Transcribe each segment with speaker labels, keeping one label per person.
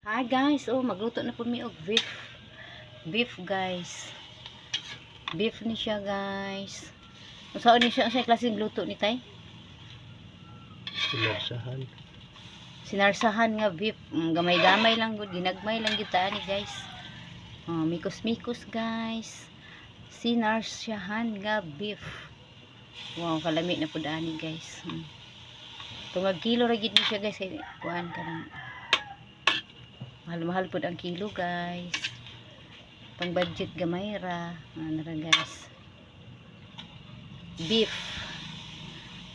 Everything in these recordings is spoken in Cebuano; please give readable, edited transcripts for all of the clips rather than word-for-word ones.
Speaker 1: Hi guys, oh, magluto na po mi og beef. Beef, guys. Beef ni siya, guys. Unsa ni siya, unsay klaseng luto ni, tay?
Speaker 2: Sinarsahan.
Speaker 1: Sinarsahan nga beef. Gamay-gamay lang gud, ginagmay lang gyud ta ani, guys. Oh, mikos-mikos, guys. Sinarsahan nga beef. Wow, kalami na pud ani, guys. Tungag kilo ra gid ni siya, guys, kay kuan ka nang mahal-mahal pud ang kilo, guys. Pang budget gamay ra. Ano ra, guys. Beef.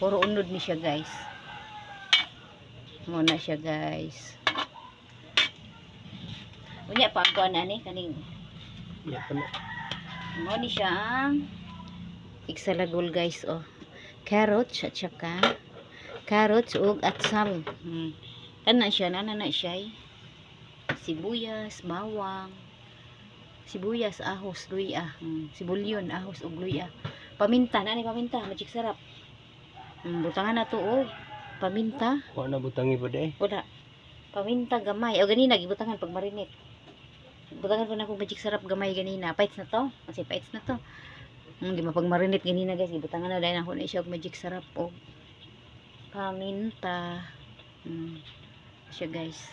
Speaker 1: Puro unod ni siya, guys. Mao na siya, guys. Unya pa ang kuan ani kaning
Speaker 2: Ya pa na.
Speaker 1: Mao ni siya ang igsalagol, guys, oh. Carrots at saka carrots ug atsal. Kana siya na siya eh. Sibuyas, bawang, sibuyas, ahos, luya. Sibulyon, ahos ug luya. Paminta na ni paminta, Magic Sarap. Butangan na to og paminta.
Speaker 2: Wa na butangi pa day.
Speaker 1: Wala. Paminta gamay. O ganina gibutangan pag marinate. Butangan po na akong Magic Sarap gamay ganina. Paits na to. Kasi paits na to. Di mapag marinate ganina, guys. Gibutangan na dahil ako na siya og Magic Sarap og paminta. Siya, guys.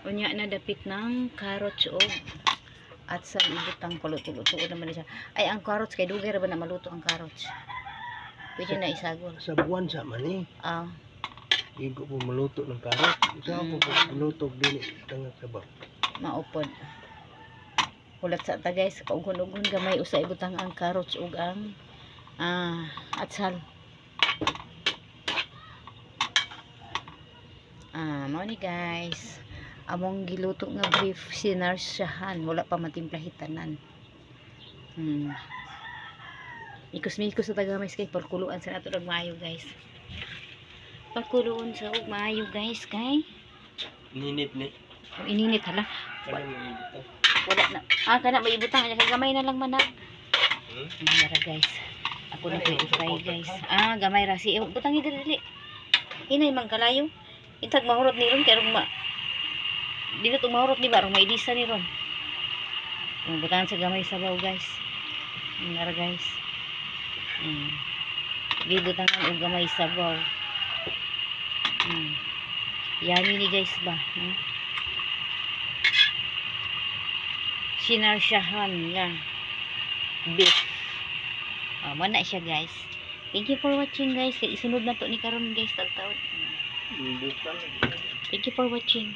Speaker 1: Unya na dapit ng carrots og at sa ibutang paluto-luto naman na siya. Ay, ang carrots kay dugay ra ba na maluto ang carrots? Pwede na isagol.
Speaker 2: Sa buwan sa man eh.
Speaker 1: Ah,
Speaker 2: Igo po maluto ng karot. Sa po po maluto dili tangag sabaw.
Speaker 1: Maupod. Hulat sa ta, guys, kaugon-ugon gamay usa ibutang ang carrots ug ang atsal. Ah, mao ni, guys. Among giluto nga beef sinarsahan, wala pa matimplahi tanan. Mikos-mikos sa tagamay kay pagkuluan sa nato og maayo, guys. Pagkuluon sa og maayo, guys, kay
Speaker 2: Ninit ni.
Speaker 1: O, ininit hala.
Speaker 2: Kanang mga ibutang.
Speaker 1: Wala na. Ah, kana may ibutang kay gamay na lang man na.
Speaker 2: Hmm?
Speaker 1: Nara, guys. Ako na ko i-try, guys. Ah, gamay ra si. Eh, butang dili dili. Hinay man kalayo. Intag mahurot ni ron kay rong ma. Dili to mahurot ni ba rong mailisa ni ron. Ang butangan sa gamay sabaw, guys. Nara, guys. Gibutangan og gamay sabaw. Yummy ni, guys, ba? Sinarsyahan nga beef. Oh, mao na siya, guys. Thank you for watching, guys. Kay isunod na to ni karon, guys, tagtaon.
Speaker 2: Butang.
Speaker 1: Thank you for watching.